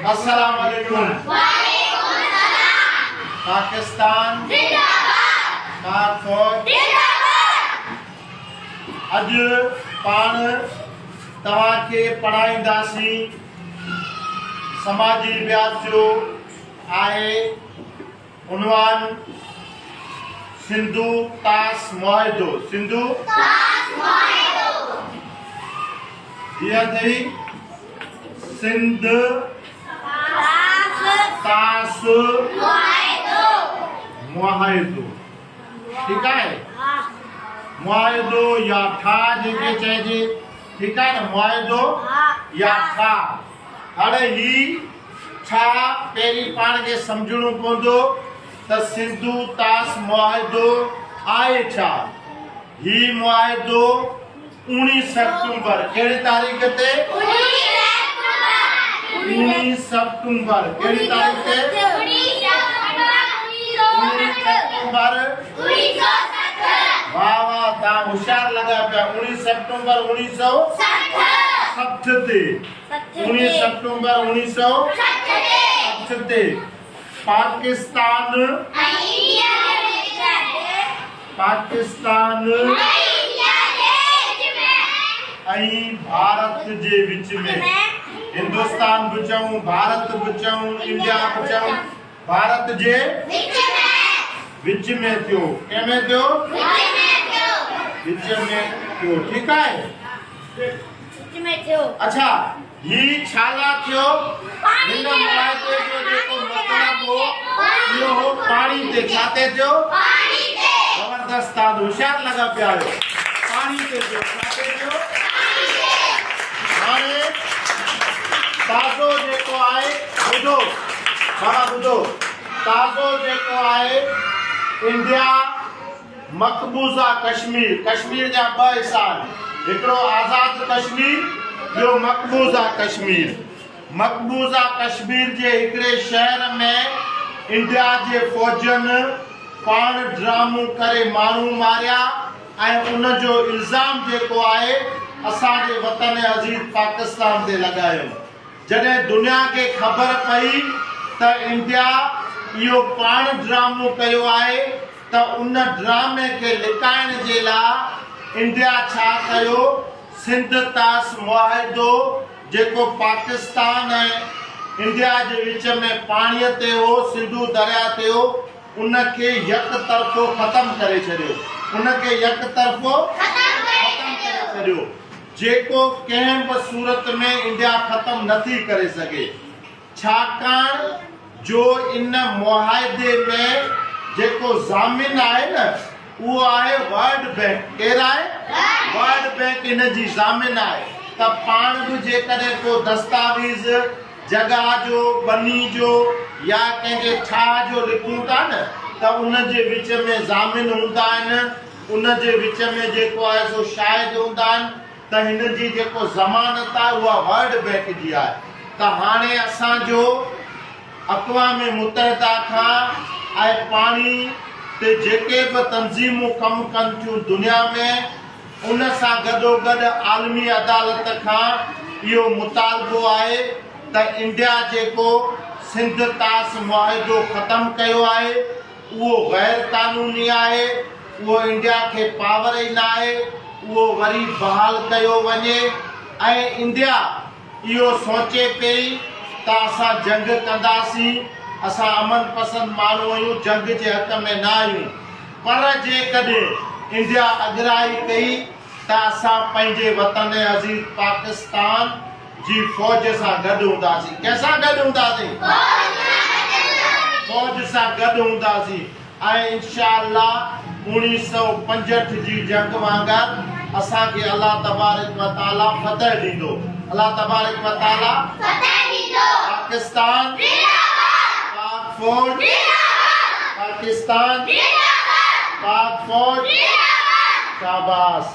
السلام عليڪم. پاڪستان پاڪ فوج. اڄ پاڻ توهان کي پڙهائينداسين سماجي اڀياس جو آهي عنوان سنڌو طاس معاهدو. سنڌو طاس معاهدو. هي اٿئي سنڌ طاس معاهدو. معاهدو ٺيڪ آهي. معاهدو يا ٺاهه جيڪي چئجي ٺيڪ آهي نه معاهدو يا ٺاهه. هاڻي هي ڇا پهرين پاڻ کي سمجهڻو پوندو ته سنڌو طاس معاهدو آهي ڇا؟ هي معاهدو اوڻيهه سيپٽمبر ڪهڙي تاريخ تي؟ اوڻيهه سيپٽمبر ڪهڙي تاريخ تي؟ اوڻيهه سيپٽمبر واهه واهه توهان هوشيار لڳا پيا اوڻيهه سيپٽمبر 1960 تي اوڻيهه سيپٽمبر 1960 تي پاڪستان پاڪستان ۽ ڀارت جي وچ ۾ هندستان به چئون ڀارت به چئون انڊيا به چئون ڀارت جي وچ ۾ ٿيو ڪنهن ۾ ٿيو وچ ۾ ٿيو ٺيڪ آهي اڇا هي ڇا لا ٿيو؟ هن معاهدي جو جيڪو مطلب هو اهو هو پاڻي تي. ڇا تي ٿيو؟ زبردست تان هوشيار لڳا پيا آهيو. پاڻي تي ٿيو. ڇا تي ٿيو؟ هاڻي تازو جيڪو آهي ٻڌو بابا ٻڌو تازو جيڪو آهي انڊيا مقبوضه ڪشمير، ڪشمير جا ٻه حصا آهن، هڪڙو آزاد ڪشمير ٻيو مقبوضه ڪشمير. مقبوضه ڪشمير جي هڪڙي شهر ۾ انڊيا جي فوجين پاڻ ڊرامو ڪري ماڻهو ماريا ۽ ان جو الزام جيڪو آهي اسان جي وطن عزيز پاڪستان تي لڳايو. جڏهن دنيا کي خبر پئي ته انڊيا اهو پاڻ ڊرامو ڪيو آهي ته ان ڊرامي کي لڪائڻ جي لاء انڊيا ڇا ڪيو سنڌ طاس معاهدو جيڪو پاڪستان ۽ انڊيا جي وچ ۾ پاڻي تي هو سنڌو درياء تي هو ان کي يڪ طرفو ختم ڪري ڇڏيو ان کي يڪ طرفو ختم ڪري ڇڏيو. جيڪو ڪنهن به صورت ۾ انڊيا ختم نه ٿي ڪري سگهي ڇاڪاڻ جو ان معاهدي ۾ جيڪو ضامن آهي نه اهو آهي ورلڊ بئنڪ ڪير آهي ورلڊ بئنڪ ان جي ضامن آهي ته پاڻ به جيڪڏهن ڪو دستاويز جڳهه جو ٻني جو يا ڪنهن جي ٺاهه جو لکون ٿا نه ته ان جي وچ ۾ ضامن هوندا آهن ان جي وچ ۾ جيڪو آهي سو شاهد هوندا آهن ته هن جي جيڪو ضمانت آهي اها ورلڊ بئنڪ جي آهي ته هاڻي اسان جو اقوام متحده کان ۽ پاڻي تي جيڪي به تنظيمون ڪم ڪن ٿيون دنيا ۾ ان سان گڏوگڏ عالمي عدالت کان اهو مطالبو آهي ته انڊيا جيڪو سنڌ طاس معاهدو ختم ڪيو آهي اهو غير قانوني آهي، اهو انڊيا کي پاور ئي ناهي، اهو وري بحال ڪيو وڃي ۽ انڊيا اهو سوچي پئي ته اسان جنگ ڪنداسين، اسان امن پسند ماڻهو آهيون، جنگ جي حق ۾ نه آهيون پر جيڪڏهن انڊيا اڳرائي ڪئي ته اسان پنهنجي وطن عزيز پاڪستان جي فوج سان گڏ هونداسين. ڪنهن سان گڏ هونداسين؟ فوج سان گڏ هونداسين ۽ انشاء الله اوڻيهه سئو پنجهٺ جي جنگ وانگر اسان کي الله تبارڪ و تعالي فتح ڏيندو. الله تبارڪ و تعالي فتح ڏيندو. پاڪستان پاڪ فوج پاڪستان پاڪ فوج شاباس.